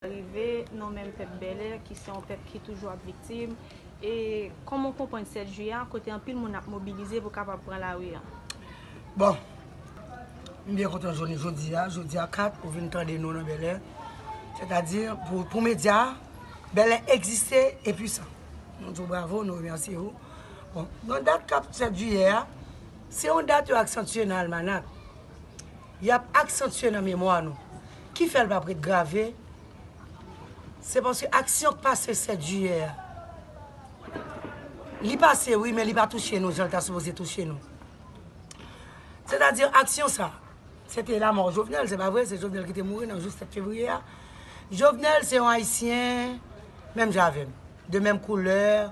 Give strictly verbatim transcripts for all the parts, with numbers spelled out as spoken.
Rive, nou menm pèp Bèlè, ki se yon pèp ki toujou ap viktim, e kòman w konprann sèt jiyè a, kote anpil moun ap mobilize pou kapab pran lari a? Bon, m byen kontan jounen jodi a. Jodi a kat, ou vin tande nou nan Bèlè. Sètadi, pou, pou medya, Bèlè egziste e pwisan. Nou di w bravo, nou remèsye w. Bon, nan dat k ap sèt jiyè a, se yon dat yo aksantye nan almanak. Y ap aksantye nan memwa nou. Ki fè l p ap ret grave? Se paske aksyon k pase sèt jiyè a, li pase wi, men li pa touche nou jan l ta sipoze touche nou. Sètadi, aksyon sa, se te lamò Jovenel, se pa vre? Se Jovenel ki te mouri nan jou sèt fevriye a. Jovenel se yon Ayisyen, menm jan avè m, de menm koulè,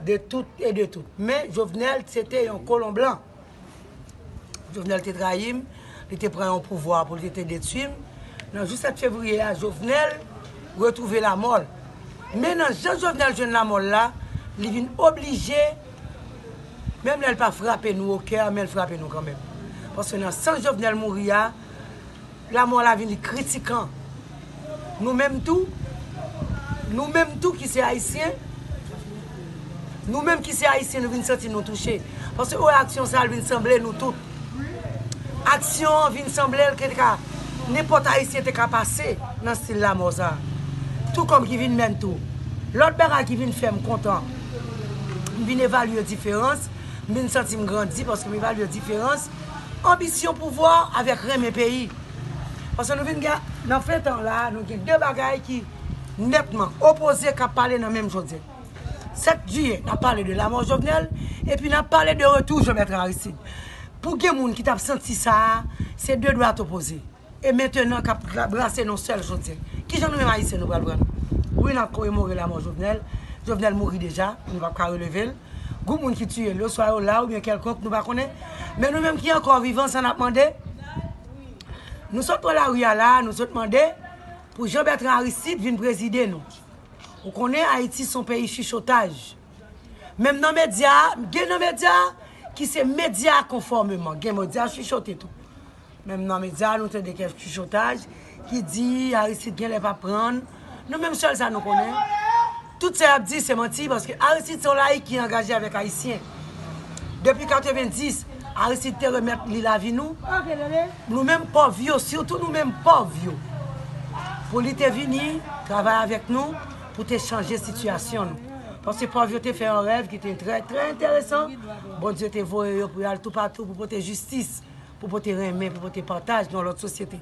de tout e de tout. Men Jovenel, se te yon kolon blan. Jovenel te trayi m, li te pran yon pouvwa pou li te detwi m. Nan jou sèt fevriye a, Jovenel retwouve lamò l. Men nan jan Jovenel jwenn lamò l la, li vin oblije, menm lè l pa frape nou o kè, men l frape nou kanmenm. Paske nan sans Jovenel mouri a, lamò la vin kritikan. Nou menm tou, nou menm tou ki se Ayisyen, nou menm ki se Ayisyen, nou vin santi nou touche. Paske ou wè aksyon sa a, l vin sanble nou tout. Aksyon an vin sanble l ke te ka, nenpòt Ayisyen te ka pase nan stil lamò sa a. Tou kòm ki vin menm tou. Lòt bagay ki vin fè m kontan, m vin evalye diferans, m vin santi m grandi paske m evalye diferans anbisyon pouvwa avèk renmen peyi. Paske nou vin gen, nan fen tan la, nou gen de bagay ki nètman opoze k ap pale nan menm jodi. Sèt jiyè, n ap pale de lamò Jovenel, epi n ap pale de retou Jean Bertrand Aristide. Pou gen moun ki t ap santi sa a, se de dwat opoze. E mentenan k ap gra- brase nan sèl jodi. Kijan nou menm Ayisyen nou pral pran? Wi, n ap komemore lamò Jovenel. Jovenel mouri deja, nou p ap ka releve l. Gwoup moun ki tiye l yo, swa yo la oubyen kèlkonk, nou pa konnen. Men nou menm ki ankò vivan, sa n ap mande. Nou sot pran lari a la, nou sot mande pou Jean Bertrand Aristide vin prezide nou. Ou konnen Ayiti se yon peyi chichotaj. Menm nan medya, gen nan medya ki se medya konfòmeman, gen medya chichote tou. Menm nan medya, nou tande kèk chichotaj ki di Aristide genlè p ap pran. Nou menm sèl sa nou konnen. Tout sa y ap di se manti paske Aristide se yon layik ki angaje avèk Ayisyen. Depi katrevendis, Aristide te remèt li lavi nou. Nou menm pòv yo, sitou nou menm pòv yo. Pou li te vini travay avèk nou, pou te chanje sitiyasyon nou. Paske pòv yo te fè yon rèv ki te trè, trè enteresan. Bondye te voye yo pou y al toupatou pou pote jistis, pou pote renmen, pou pote pataj nan lòt sosyete.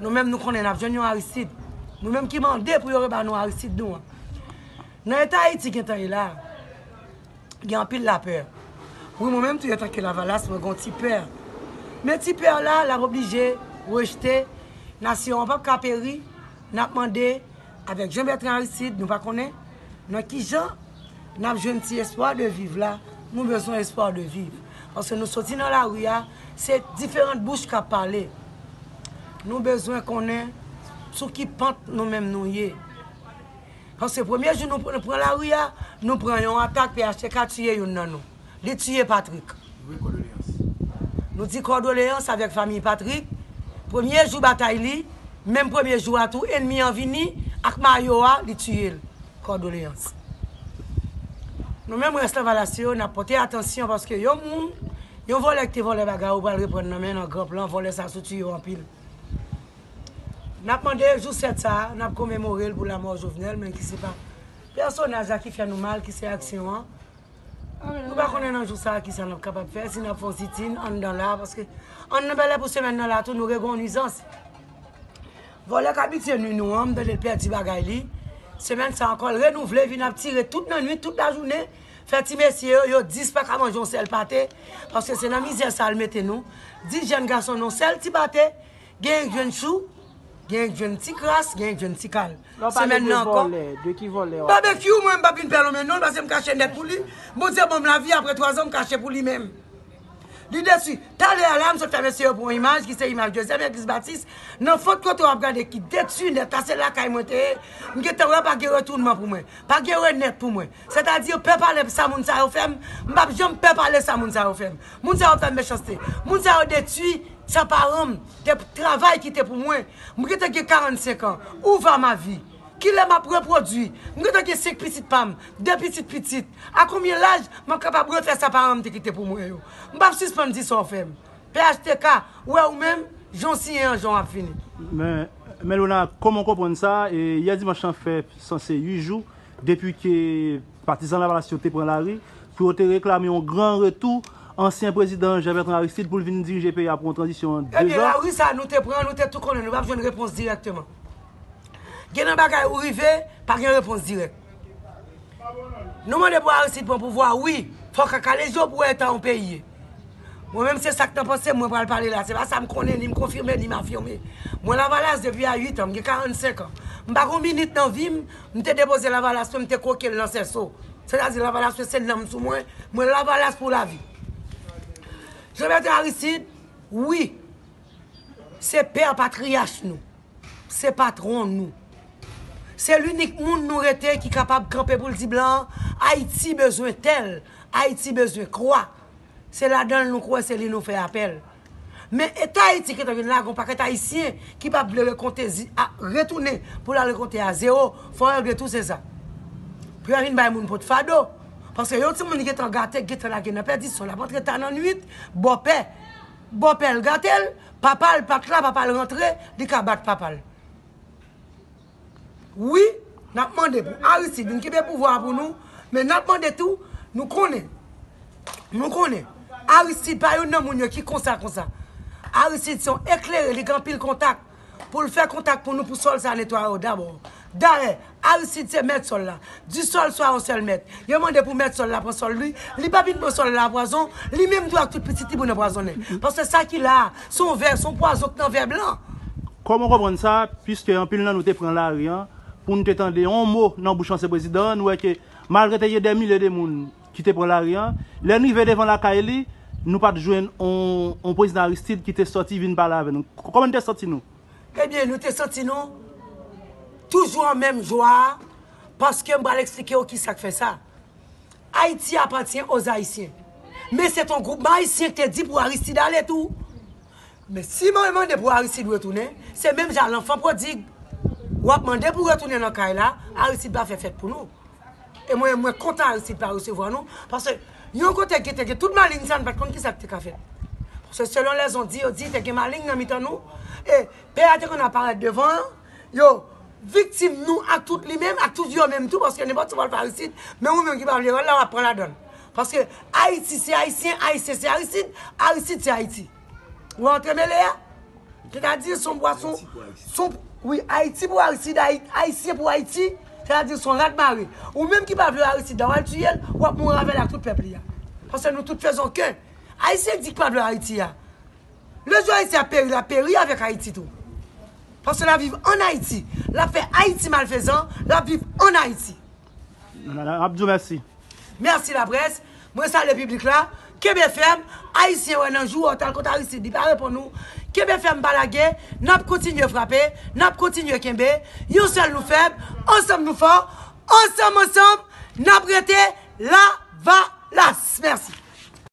Nou menm nou konnen n ap jwenn yon Aristide. Nou menm ki mande pou yo reba nou Aristide nou an. Nan eta Ayiti gentan ye la, gen anpil lapè. Wi, mwen menm tou, antanke Lavalas, mwen gen yon ti pè. Men ti pè la, l ap oblije rejte. Nasyon an p ap ka peri. N ap mande avèk Jean Bertrand Aristide, nou pa konnen nan ki jan n ap jwenn ti espwa de viv la. Nou bezwen espwa de viv. Paske nou soti nan lari a, se diferan bouch k ap pale. Nou bezwen konnen sou ki pant nou menm nou ye. Paske premye jou nou pr- pran lari a, nou pran yon atak, P H T K tiye youn nan nou. Li tiye Patrick. Nou di kòdoleyans avèk fanmi Patrick. Premye jou batay li, menm premye jou a tou, ènmi an vini ak mayo a, li tiye l. Kòdoleyans. Nou menm rès Lavalas yo, n ap pote atansyon paske yon moun, yon vòlè ki te vòlè bagay ou pral reprann nan men nan gran plan, vòlè sa sou tiye w anpil. N ap mande jou sèt sa a, n ap komemore l pou lamò Jovenel, men ki se pa pèsonaj la ki fè nou mal, ki se aksyon an. Nou pa konnen nan jou sa a kisa n ap kapab fè, si n ap fè yon sitin anndan la, paske anndan Bèlè pou semèn nan la tou, nou regon nwizans. Vòlè k abitye nwi nou an, m tande l pèdi bagay li. Semèn sa ankò, l renouvle, vin ap tire tout nan nwit, tout lajounen. Fè ti mesye yo, yo dis pa ka manje yon sèl pate, paske se nan mizè sa l mete nou. Dis jèn gason nan yon sèl ti pate, genyen k jwenn chou, genyen k jwenn ti kras, genyen k jwenn ti kal. Semèn nan ankò. Babekyou, mwen, m p ap vin pè lonmen non l, paske m kache nèt pou li. Bondye ban m lavi, apre twazan, m kache pou li menm. Li detwi. Talè a la, m sot fè mesye yo pran yon imaj, ki se imaj dezyèm legliz batis, nan fon kote w ap gade ki detwi nèt la, se lakay mwen te ye. M gentan wè pa gen retounman pou mwen. Pa gen renèt pou mwen. Sètadi, pè pale sa moun sa yo fè m, m p ap janm pè pale sa moun sa yo fè m. Moun sa yo fè m mechanste. Moun sa yo detwi sa paran m te travay kite pou mwen. M gentan gen karannsenk an. Où va ma vie? Kilè m ap repwodui? M gentan gen senk pitit pa m, de pitit pitit. A konbyen laj m ap kapab refè sa paran m te kite pou mwen yo? M p ap sispann di sa w fè m. P H T K, wè ou menm, jan w siyen an, jan w ap fini. Men, men Lona, kòman w konprann sa? E, yè dimanch lan fè sanse uit jou depi ke patizan Lavalas yo te pran lari pou yo te reklame yon gran retou ansyen prezidan Jean Bertrand Aristide pou l vin dirije peyi a pou yon tranzisyon de zan. Ebyen, lari sa a nou te pran, nou te tou konnen, nou p ap jwenn repons dirèkteman. Gen nan bagay ou rive, pa gen repons dirèk. Nou mande pou Aristide pran pouvwa, wi. Fòk a kale je w pou wè eta yon peyi ye. Mwen menm, se sa k nan panse m, mwen pral pale la. Se pa sa m konnen, ni m konfime, ni m afime. Mwen Lavalas depi a uit an, m gen karannsenk an. M pa gon minit nan vi m, m te depoze Lavalas mwen, m te kwoke l nan sèso. Sètadi Lavalas mwen se nanm sou mwen, mwen Lavalas pou lavi. Jean Bertrand Aristide, wi, se pè patriyach nou. Se patwon nou. Se linik moun nou rete ki kapab kanpe pou l di blan an, Ayiti bezwen tèl, Ayiti bezwen kwa. Se ladan l nou kwè, se li nou fè apèl. Men eta Ayiti gentan vin lage yon pakèt Ayisyen ki p ap vle rekonte zi-, a, retounen pou l al rekonte a zewo, fò w regle tou se sa. Pou yo vin bay moun pot fado. Paske yon timoun gentan gate, gentan lage nan pèdisyon, l ap antre ta nan nwit, bòpè. Bòpè l gate l, papa l pa t la, papa l rantre, li ka bat papa l. Wi, n ap mande pou Aristide vin kenbe pouvwa a pou nou, men n ap mande tou, nou konnen, nou konnen, Aristide pa youn nan moun yo ki konsa, konsa. Aristide se yon eklere, li gen anpil kontak. Pou l fè kontak pou nou, pou sòl sa netwaye yo dabò. Dayè, Aristide se mèt sòl la. Du sol soit un seul maître. Yo mande pou mèt sòl la pran sòl li. Li pa vin pran sòl la pwazon. Li menm tou ak tout pitit li pou n anpwazonnen. Paske sa ki la a, se yon vè, se yon pwazon k nan vè blan. Kòman w konprann sa? Piske anpil nan nou te pran lari an, pou n te tande yon mo nan bouch ansyen prezidan an, nou wè ke malgre te gen dè milye de moun ki te pran lari an, lè n rive devan lakay li, nou pa t jwenn on, on prezidan Aristide ki te sòti vin pale avè nou. K-, kòman n te santi nou? Ebyen, nou te santi nou toujou an menm jwa a, paske m pral eksplike w kisa k fè sa. Haïti appartient aux Haïtiens. Men se t on gwoupman ayisyen ki te di pou Aristide ale tou. Men si mwen mande pou Aristide retounen, se menm jan lanfan pwodig. W ap mande pou retounen nan kay la, Aristide pa fè fèt pou nou. E mwen, mwen kontan Aristide pa resevwa nou, paske yon kote ki te gen tout maleng sa, nou pa t konn kisa k te ka fèt. Paske selon lèzon di, yo di te gen maleng nan mitan nou, e pè a te konn aparèt devan an, yo viktim nou ak tout li menm, ak tout yo menm tou, paske nenpòt sa w al fè Aristide, men ou menm ki pa vle wè l la, w ap pran ladan l. Paske Ayiti se Ayisyen, Ayisyen se Aristide, Aristide se Ayiti. Ou antremele a? Sètadi, se yon pwason, se yon, wi, Ayiti pou Aristide, Ayi-, Ayisyen pou Ayiti, sètadi, se yon rat mare. Ou menm ki pa vle Aristide la, w al tiye l, w ap mouri avè l ak tout pèp li a. Paske nou tout fèzon ke. Ayisyen di k pa vle Ayiti a. Le jou Ayiti ap peri, l ap peri avèk Ayiti tou. Paske l ap viv ann Ayiti. L ap fè Ayiti malfezan, l ap viv ann Ayiti. N ap di w mèsi. Mèsi laprès. Mwen salye piblik la. Kenbe fèm. Ayisyen wè nan jou a w t al kot Aristide, li pa reponn ou. Kenbe fèm, pa lage. N ap kontinye frape. N ap kontinye kenbe. Yon sèl nou fèb. Ansanm nou fò. Ansanm, ansanm, n ap rete Lavalas. Mèsi.